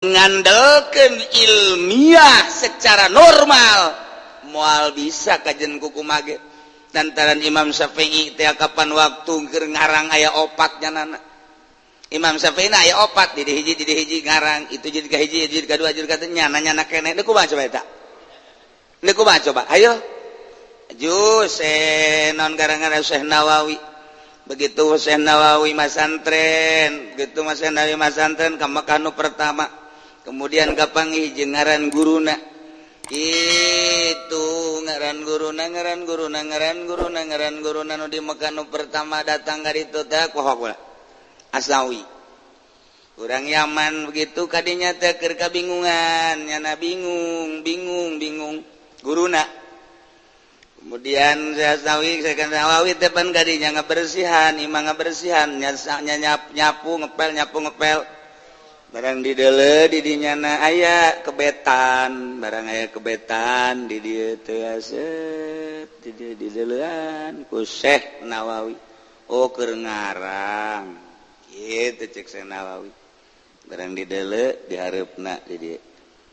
Ngandalkan ilmiah secara normal moal bisa kajen kuku mage. Lantaran Imam Syafi'i teh kapan waktu keur ngarang aya opat nyanana. Imam Syafi'i na aya opat di hiji, di hiji ngarang itu, jadi ka hiji, jadi ka dua, jadi ka nyana nyana keneh. Deuk kumaha coba eta? Deuk kumaha coba? Ayo jus non garangan Syekh Nawawi. Begitu Syekh Nawawi masantren, begitu Mas Syekh Nawawi masantren ka Mekah nu pertama, kemudian kapanggih jeung ngaran guruna itu, ngaran guruna, ngaran guruna, ngaran guruna, ngaran guruna nu di Mekah nu pertama datang ka ditu teh poho Asnawi, urang Yaman. Begitu kadinya teh keur kabingungan nyana, bingung bingung bingung guruna. Kemudian saya Asnawi, saya kan Nawawi teh pan kadinya ngabersihan imah, ngabersihan nyap, nyapu ngepel, nyapu ngepel. Barang di dele di dinyana aya kebetan, barang aya kebetan di dieu teh, aset di dieu di delean ku Syekh Nawawi. Oh, keur ngarang kitu cek Syekh Nawawi. Barang di dele di hareupna di dieu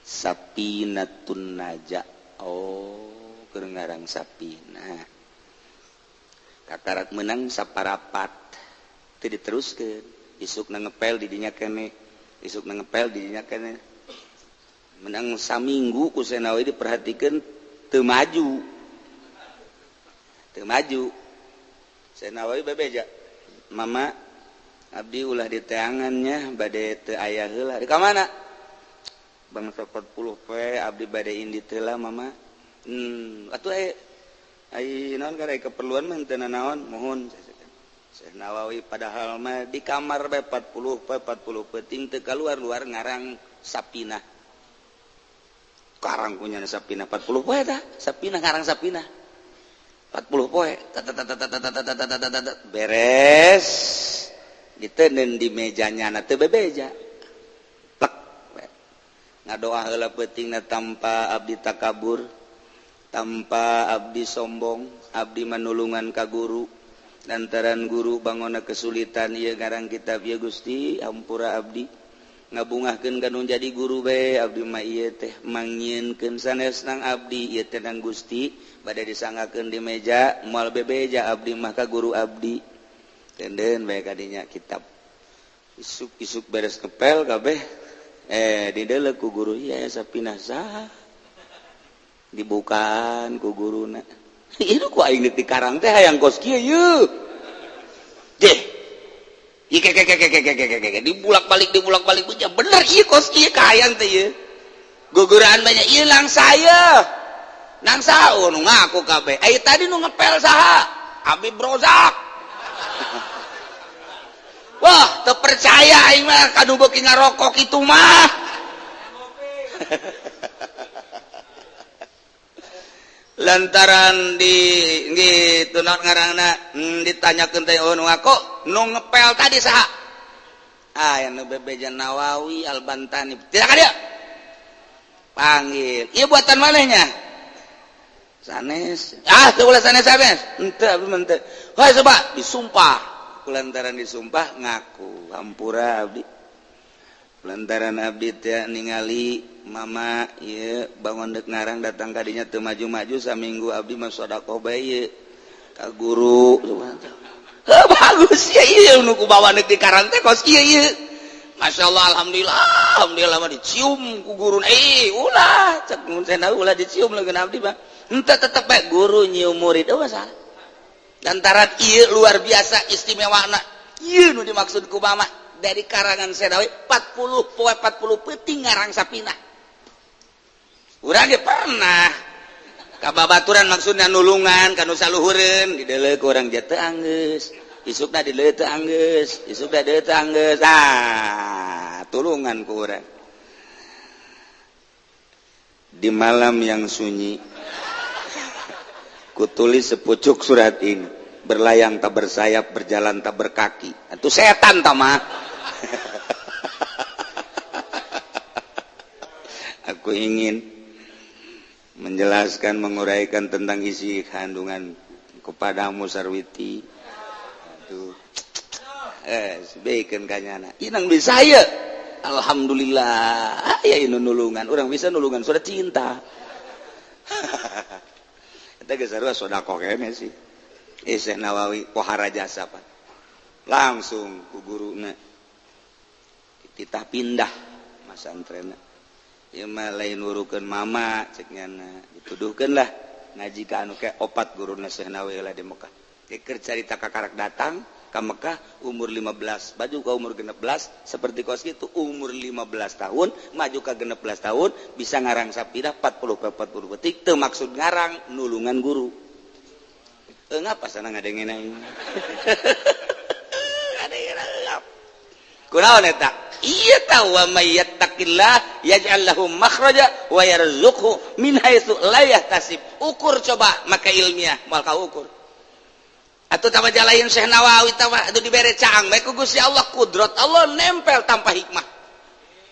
Sapinatun Naja. Oh, keur ngarang Sapina. Kakarak menang saparapat teu diteruskeun. Isukna ngepel di dinya keneh, isuk ngepel dinya keneh. Menang saminggu ku Syekh Nawawi diperhatikan, teu maju, teu maju. Syekh Nawawi bebeja, "Mama, abdi ulah diteangannya, bade teu aya heula." "Di ka mana?" "Bangsa 40 poe abdi bade indit heula, Mama." Atuh ai naon kada keperluan mah teu naon." "Mohon." Syekh Nawawi padahal mah di kamar bae 40 poe 40 peuting teu keluar-luar ngarang Sapinah. Karang punya Sapinah 40 poe tah Sapinah, ngarang Sapinah 40 poe. Beres, ditenen di mejanya na, teu bebeja plek. Ngadoa heula peutingna, "Tanpa abdi takabur, tanpa abdi sombong, abdi manulungan ka guru lantaran guru bangona kesulitan ieu ngarang kitab. Ya Gusti, hampura abdi, ngabungahkeun ka nu jadi guru bae. Abdi mah ieu teh mangnyieunkeun sanes nang abdi ieu teh, nang Gusti." Bade disanggakeun di meja, moal bebeja abdi mah ka guru abdi. Tenden bae kadinya kitab. Isuk-isuk beres ngepel kabeh, dideuleu ku guru, "Ieu Sapinah saha?" Dibukaan ku guruna, "Itu ku aing di karang teh hayang kos kieu yeuh deh." Dibulak-balik, dibulak-balik, bener ieu kos kieu kahayang teh ieu. Guguraan banyak ieu lang saya nang saha? Oh, nu ngaku kabeh. Eh, tadi nu ngepel saha? Habib Rozak. Wah, teu percaya aing mah kanu beuki ngarokok itu mah. Lantaran di gitu naon ngaranna, ditanyakeun teh, oh, nu ngaku nu ngepel tadi saha? Ah, yang nu bebeja Nawawi Albantani. Tidak ada panggil, "Iya, buatan manehnya?" "Sanes." "Ah, teu ulah sanes sanes, henteu, abdi mah henteu." "Wah, coba disumpah." Kulantaran disumpah ngaku, "Hampura abdi, lantaran abdi teh ningali mama ieu bangun dek ngarang, datang kadinya teu maju-maju saminggu, abdi mah sedekah bae ieu ka guru." Heuh, bagus ya ieu nu ku bawa deuk di karang teh kos kieu ieu. Masya Allah, alhamdulillah, alhamdulillah mah dicium ku guru. Eh, ulah, cek mun ulah dicium leungeun abdi mah. Henteu, tetep bae guru nyium murid, oh masalah. Lantaran ieu luar biasa istimewana. Ieu nu dimaksud ku mama dari karangan Sedawi 40 poe 40 peuting ngarang Sapina. Urang ge pernah kababaturan, maksudnya nulungan kanu saluhureun, dideuleu ku urang teu anggeus, isukna dideuleu teu anggeus, isukna dideuleu teu anggeus. Ah, tulungan ku urang. Di malam yang sunyi kutulis sepucuk surat ini. Berlayang tak bersayap, berjalan tak berkaki, itu setan tak mah. Aku ingin menjelaskan, menguraikan tentang isi kandungan kepadamu, Sarwiti. Aduh, beken kanyana inang bisa ya. Alhamdulillah ya ini nulungan orang bisa nulungan sudah cinta. Eta geus sarua sedekah kene sih. Syekh Nawawi pohara jasa Pak. Langsung ku guruna dititah pindah masantrenna. Ieu mah lain nurukeun mama cek nyana, dituduhkeun lah ngaji ka anu ke opat guruna Syekh Nawawi lah di Mekah. Keur carita kakarak datang ka Mekah umur 15, baju ka umur 16 seperti kos kitu umur 15 tahun, maju ka 16 tahun bisa ngarang sapidah 40 ke 40 petik teu maksud ngarang nulungan guru. Ngapa sana ngadengin aing? Ngadengin kunaon eta? Iya tahu wa may yattaqillah yaj'al lahu makhraja wa yarzuqhu min haitsu la yahtasib. Ukur coba maka ilmiah moal kaukur. Atuh tama jalain Syekh Nawawi tawa atuh dibere caang bae ku Gusti Allah, kudrat Allah nempel tanpa hikmah.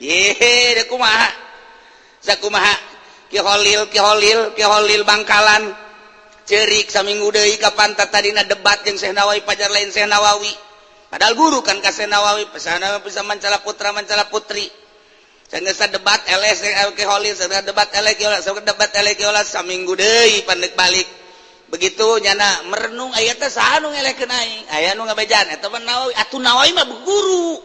Ye de kumaha? Sakumaha? Ki Holil, Ki Holil, Ki Holil Bangkalan cerik saminggu deui ka pantat tadina debat jeung Syekh Nawawi pajar lain Syekh Nawawi. Padahal guru kan ka Syekh Nawawi, pesana bisa mancala putra mancala putri. Sanggeus debat eleh Ki Holil, sanggeus debat eleh Ki Holil, sanggeus debat eleh Ki Holil saminggu deui pandek balik. Begitu nyana merenung aya teh saha nu ngelehkeun aing, aya nu ngabejaan eta mah Nawawi, atuh Nawawi mah guru.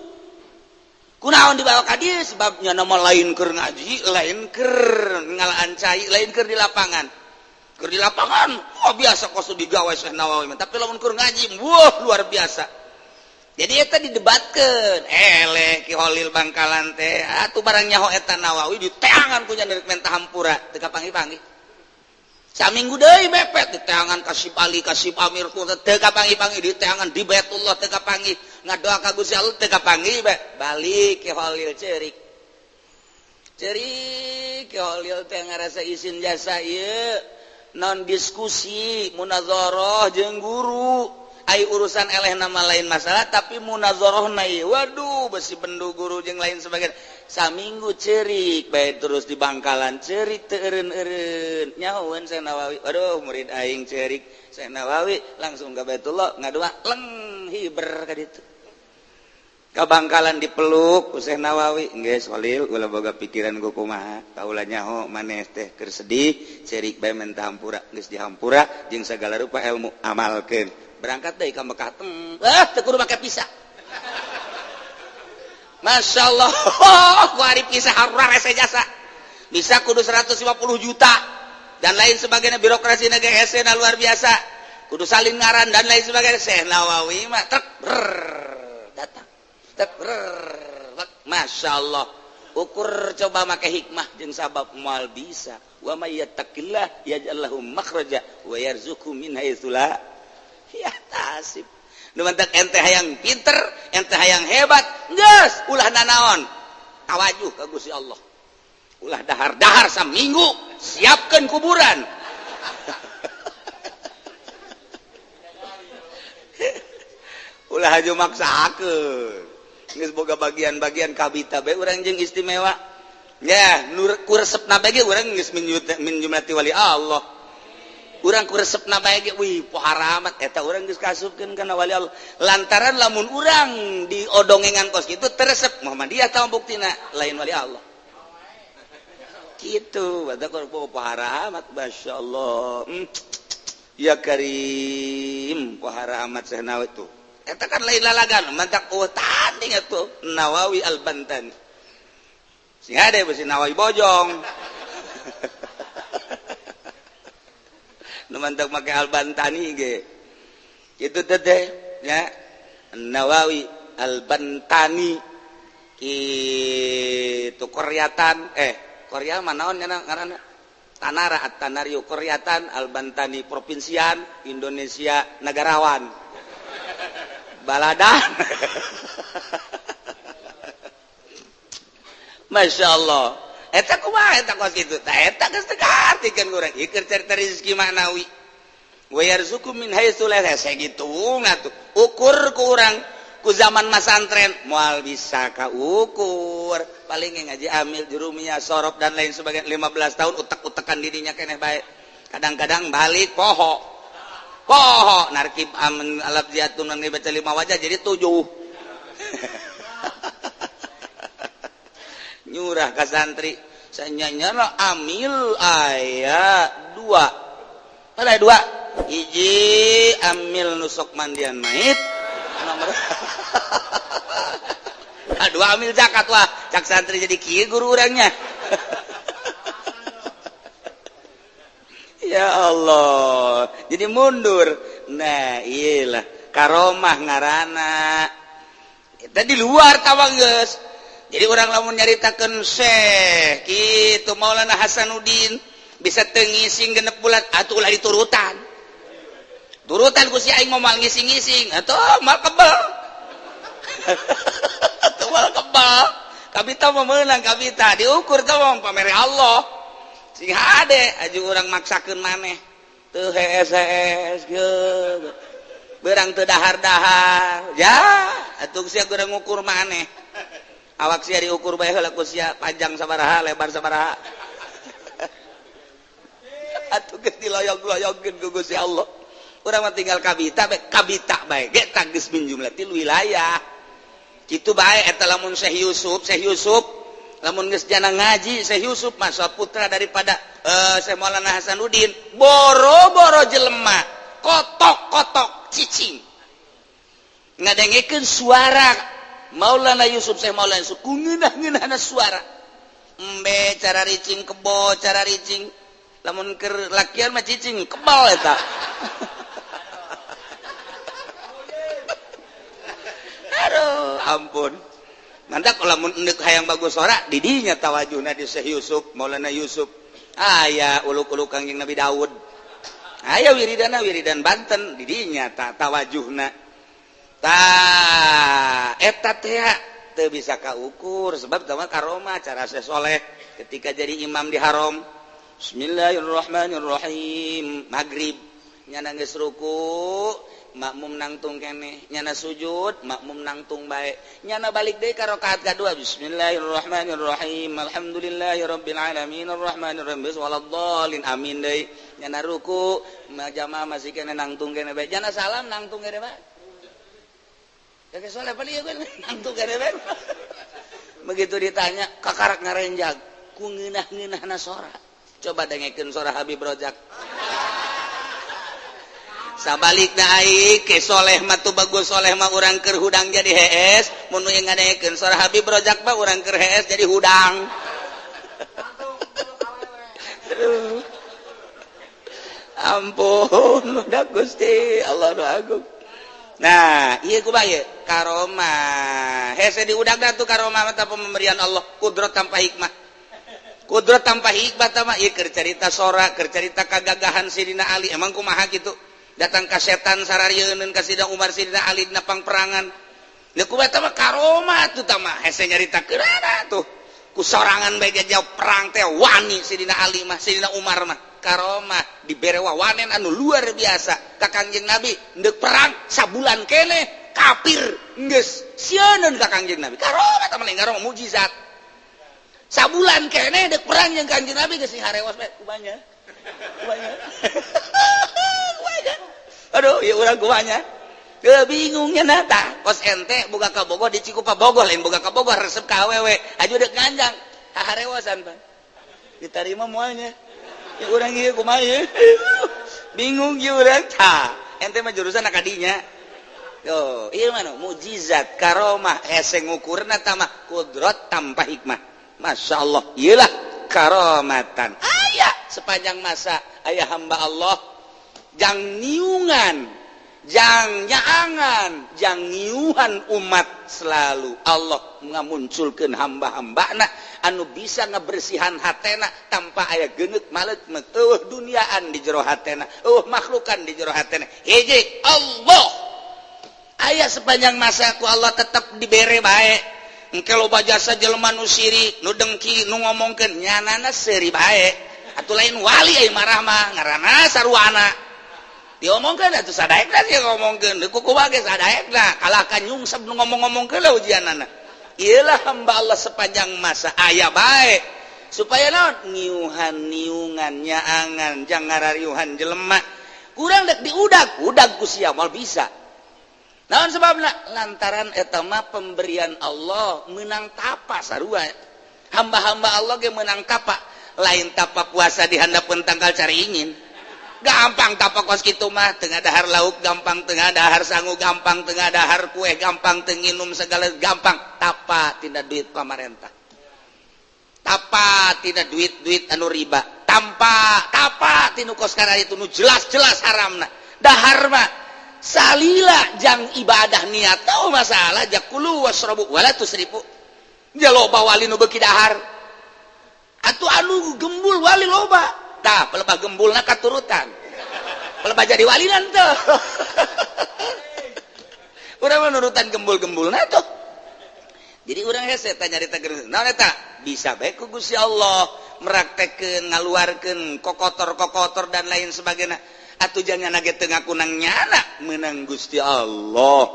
Kunaon dibawa ka dieu sebab nyana mah lain keur ngaji, lain keur ngalaan cai, lain keur di lapangan. Keur di lapangan, wah biasa kos digawe Syekh Nawawi mah, tapi lamun keur ngaji, wah luar biasa. Jadi eta didebatkeun, eleh Ki Holil Bangkalan teh, atuh barang nyaho eta Nawawi diteangan ku nya menta hampura, teu kapanggih-panggih. Saminggu deui mepet diteangan ka Syib Ali, ka Syib Amir teu kapanggih-panggih, diteangan di Baitullah teu kapanggih, ngadoa ka Gusti Allah teu kapanggih bae. Balik Ki Holil ceurik. Ceurik Ki Holil teh ngarasa isin jasa ieu non diskusi munazarah jeung guru. Ai urusan eleh nama lain masalah tapi munazarahna ieu waduh besi bendu guru jeung lain sebagainya. Saminggu cerik bae terus di Bangkalan cerik teu eureun-eureun nyahoeun Syekh Nawawi, waduh murid aing cerik. Syekh Nawawi langsung ka Baitullah ngadoa leng hiber ka ditu. Ka Bangkalan dipeluk ku Syekh Nawawi, geus Holil ulah boga pikiran ku kumaha, kaula nyaho maneh teh keur sedih cerik bae menta hampura, geus dihampura jeung sagala rupa ilmu amalkeun. Berangkat deui ka Mekah teng teu kudu make visa. Masya Allah, ku ari visa harurese jasa. Bisa kudu 150 juta dan lain sebagainya, birokrasi negara hese luar biasa. Kudu salin ngaran dan lain sebagainya. Syekh Nawawi mah trek brrr, datang. Trek brrr, Masya Allah. Ukur coba make hikmah jeung sabab moal bisa. Wa may yattaqillah yaj'al lahu makhraja wa yarzuqhu min haitsu la yahtasib. Nu mantak ente hayang pinter, ente hayang hebat, geus ulah nanaon. Tawajuh ka Gusti Allah. Ulah dahar-dahar saminggu, siapkeun kuburan. Ulah hajo maksakeun. Geus boga bagian-bagian kabita bae urang jeung istimewa. Ya, nur ku resepna bae ge urang geus min jumlati wali Allah. Urang ku resepna bae ge wih pohara amat eta urang geus kasupkeun kana wali Allah. Lantaran lamun urang diodongengan kos kitu teresep Muhammadiyah tahu buktina lain wali Allah. Kitu batak pohara amat masyaallah. Ya Karim pohara amat Syekh Nawawi tuh. Eta kan lain lalagan mantak eueuh tanding atuh Nawawi Al-Bantani. Sing ade besi Nawawi bojong. Nu mantak make Al-Bantani ge. Kitu teh ya Nawawi Al-Bantani kitu Koryatan Korea mah naon nya ngaranna? Tanara At-Tanariu Koryatan Al-Bantani Provinsian Indonesia Negarawan. Baladan. Masya Allah. Eta kumaha eta kos kitu? Tah eta geus teu kaartikeun urang. Ieu keur carita rezeki maknawi. Wa yarzuqu min haitsu la yahtasib gitu atuh. Ukur ku urang ku zaman masantren moal bisa kaukur. Paling ngaji amil jurumiyah sorop dan lain sebagainya 15 tahun utek-utekan dirinya keneh bae. Kadang-kadang balik poho. Poho narkib amin alaf ziatun baca 5 wajah jadi 7. Nyurah ka santri sanyanya amil aya dua, pada dua hiji amil nusok mandian mayit, nomor dua amil zakat. Wah, cak santri, jadi kieu guru urangnya. Ya Allah, jadi mundur. Nah, iyalah karomah ngarana tadi luar tawang geus. Jadi orang lamun nyaritakeun Syekh kitu, Maulana Hasanuddin bisa teu ngising 6 bulan, atuh ulah diturutan turutan ku si aing, moal ngising-ngising atuh, mal kebel atuh, mal kebel. Kabita mah meunang, kabita diukur teh mah pamere Allah. Sing hade aju urang maksakeun maneh teu hees-hees kieu, berang teu dahar-dahar ya atuh, sia kurang ngukur maneh. Awak sia diukur bae heula ku sia, panjang sabaraha, lebar sabaraha, atuh geus diloyog-loyogkeun ku Gusti Allah. Urang mah tinggal kabita bae, kabita bae ge tah geus min jumlatil wilayah kitu bae. Eta lamun Syekh Yusuf, Syekh Yusuf lamun geus jana ngaji, Syekh Yusuf masa putra daripada Syekh Maulana Hasanuddin, boro-boro jelema, kotok-kotok cicing ngadengekeun suara Maulana Yusuf, Syekh Maulana Yusuf ku ngeunah-ngeunahna suara embe cara ricing kebo, cara ricing lamun keur lakian mah cicing kebal eta. Aduh, ampun. Mantap lamun endek hayang bagus sora didinya tawajuhna di Syekh Yusuf, Maulana Yusuf. Aya uluk-uluk Kangjeng Nabi Daud. Aya wiridana wiridan Banten didinya ta tawajuhna. Ta eta teh teu bisa kaukur sebab tama karomah cara Syekh Soleh ketika jadi imam di haram. Bismillahirrahmanirrahim. Maghrib nyana geus ruku, makmum nangtung keneh, nyana sujud, makmum nangtung bae, nyana balik deui ka rakaat kadua, bismillahirrahmanirrahim, alhamdulillahirabbil alamin arrahmanirrahim, waladdallin, amin deui, nyana ruku, jamaah masih keneh nangtung keneh bae, nyana salam nangtung keneh bae. Kakek soleh paling ya nangtung keneh bae. Begitu ditanya kakarak ngarenjag ku ngeunah-ngeunahna sora. Coba dengekeun sora Habib Rojak. Sabalik naik ke soleh mah tuh bagus, soleh mah urang keur hudang jadi hees, mun nu ngadengekeun suara Habib Rojak mah urang keur hees jadi hudang. Aduh. Ampun, udah Gusti Allah nu agung. Nah, ieu kumaha ieu? Karomah. Hese diudag tuh karomah mah pemberian Allah, kudrat tanpa hikmah. Kudrat tanpa hikmah tah mah ieu keur carita sora, keur carita kagagahan Sidina Ali. Emang kumaha kitu? Datang ka setan sararieun ka Sidina Umar, Sidina Ali dina pangperangan. Leuh kumaha tah mah karomah tuh tah mah hese nyaritakeun tuh. Ku sorangan bae jauh perang teh wani Sidina Ali mah, Sidina Umar mah. Karomah dibere wawanen anu luar biasa ka Kangjeng Nabi, ndek perang sabulan keneh kafir geus sieun ka Kangjeng Nabi. Karomah tah mah lain karomah, mukjizat. Sabulan keneh dek perang jeung Kangjeng Nabi geus harewas bae kumanya. Kumanya. Kumanya. Aduh, ya urang kumanya. Bingungnya nata kos ente boga kabogoh di Cikupa Bogor, lain boga kabogoh, resep ka awewe aju dek nganjang harewasan pan diterima moalnya. Ya urang ieu kumaha ieu, bingung ieu urang. Tah, ente mah jurusan akadinya. Yo, ieu mana mukjizat karomah hese ngukurna tah mah kudrat tanpa hikmah. Masya Allah, iyalah karomatan. Aya sepanjang masa aya hamba Allah jang niungan, jang nyaangan, jang ngiuhan umat, selalu Allah ngamunculkeun hamba-hambana anu bisa ngebersihan hatena tanpa aya geneuk maleuk eueuh duniaan di jero hatena, eueuh makhlukan di jero hatena. Hiji Allah aya sepanjang masa, ku Allah tetap dibere bae. Engke loba jasa jelema nu sirik, nu dengki, nu ngomongkeun, nyanana seuri bae atuh, lain wali ai marah mah ngaranna sarwana diomongkeun atuh, sadaekna sih ngomongkeun kuku ge sadaekna kalahkan nyungsep nu ngomong-ngomongkeun lah ujianana. Iyalah hamba Allah sepanjang masa aya bae supaya naon ngiuhan niungan nyaangan jang ngarariuhan jelema kurang dek diudag udag ku sia moal bisa. Naon sebabna? Lantaran eta mah pemberian Allah, menang tapa sarua. Hamba-hamba Allah ge menang tapa, lain tapa puasa di handapeun tangkal caringin. Gampang tapa kos kitu mah, tengah dahar lauk gampang, tengah dahar sangu gampang, tengah dahar kue gampang, teu nginum segala gampang. Tapa tina duit pamarentah, tapa tina duit-duit anu riba, tanpa tapa tinu kos kana itu nu jelas-jelas haramna. Dahar mah salila jang ibadah, niat tahu masalah ja kulu wasrobu wala tusrifu. Ja loba wali nu beuki dahar atuh, anu gembul wali loba. Tah, pelebah gembulna katurutan, pelebah jadi wali nanti. Urang mah nurutan gembul-gembulna tuh. Jadi urang hese tanya nyarita naon eta bisa bae ku Gusti Allah meraktekeun, ngaluarkeun kokotor-kokotor dan lain sebagainya. Atuh jangan ge teu ngaku nang nyana menang Gusti Allah.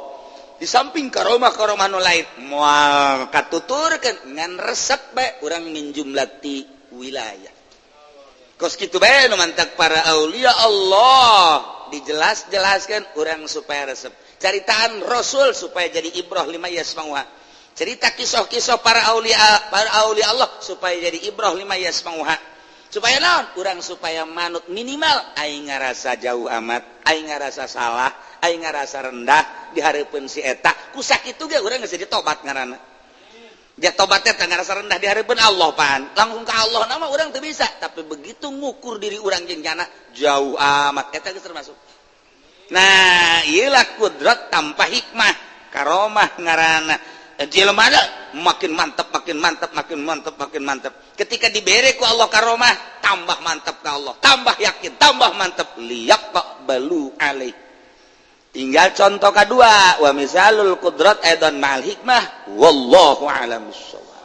Di samping karomah karomah nu lain moal katuturkeun, ngan resep bae urang min jumlati wilayah. Kos kitu bae nu mantak para aulia Allah dijelas-jelaskan urang supaya resep. Caritaan Rasul supaya jadi ibrah lima yasmauha, cerita kisah-kisah para aulia Allah supaya jadi ibrah lima yasmauha, supaya naon? Urang supaya manut. Minimal aing ngarasa jauh amat, aing ngarasa salah, aing ngarasa rendah di hareupeun si eta, ku sakitu ge urang geus jadi tobat ngaranna. Dia tobatnya teh ngarasa rendah di hareupeun Allah, pan langsung ke Allah nama urang teu bisa, tapi begitu ngukur diri urang jeung nyana jauh amat, eta geus termasuk. Nah, iyalah kudrat tanpa hikmah, karomah ngaranna. Jelema makin mantap, makin mantap, makin mantap, makin mantap. Ketika diberi ku Allah karomah, tambah mantap ke Allah, tambah yakin, tambah mantap, liyaqbalu alaih. Tinggal contoh kedua, wa misalul kudrat aidan ma'al hikmah, wallahu a'lam bissawab.